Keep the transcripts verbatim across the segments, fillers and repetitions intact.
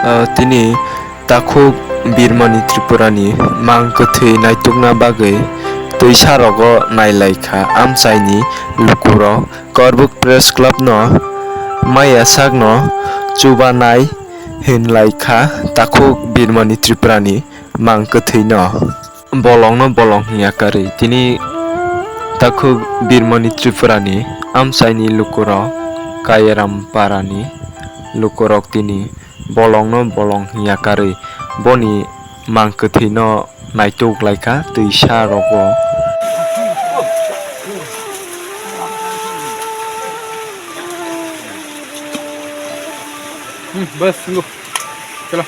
Ah, tini takhuk Birmani Tripurani mang kwthwi naitukna bagwi twisa rogo nailaikha amchaini lukurok. Korbuk Press Club no maya sakno chubanai hinlaikha takhuk Birmani Tripurani mang kwthwino. Bolongno bolong hinya karwi tini takhuk Birmani Tripurani amchaini lukurok Kayaram parani lukurok tini bolongno bolong hinya karwi boni mang kwthwino naituk laikha twisa rogo. Hmm, bas, tunggu. Chalo.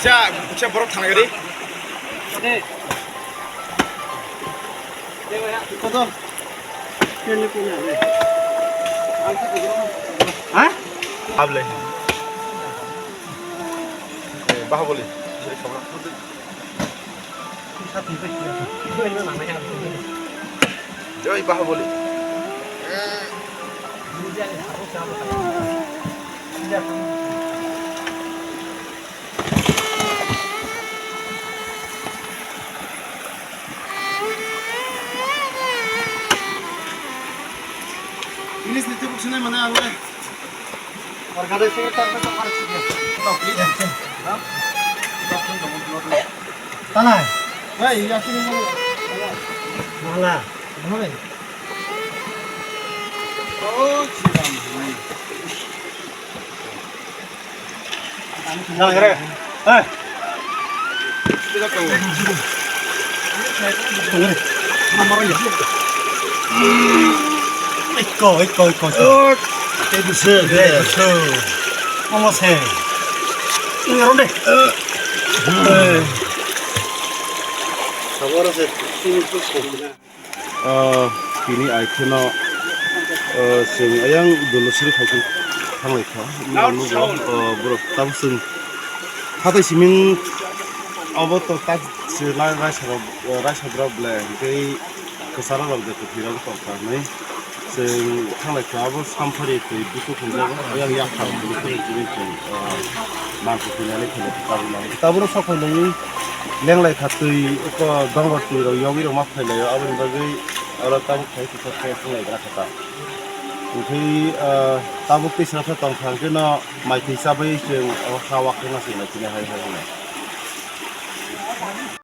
Sa, sa borok thang gari. Ha? Able. Bahubali. Jai Bahubali. English ni tebuk sinai mane ang le. Organizing secretary no tong arok sini. Tong please. Ha? Tong tong tong. Tanai. Hey, ya sini mo. Mala. Mala. Oh, si ram. Nang re. Hei. Iko, iko, iko, iko. Omo se. Ini ronde. Ah, tini ai kheno, ah, chwng ayang Donosri phaikhe thanglai kha. Bini ulo bo, ah, borok tabuk chwng hatai simi obo to tak se lai raisa rok, ah, raisa borok ble tei kwcharo rok je kwthwi rok tong kha hinwi chwng thanglai kha. Abo samphari twi busu thangjago, ayang yaphang busu thangjago chwng, ah, mang kwthwi nani khe tabuk nang. Tabuk sok phai nangwi lenglai kha twi, eko dongrok twi rok yogwi rok ma phai laio, aboni bagwi oro tabuk phai kisa khe thanglai gra kha ta. Hwnkhe, ah, tabuk tei sra khe tong kha hwnkhe no mai twi chabai chwng o ha wak khe ma se nai tini hai hai hwnwi.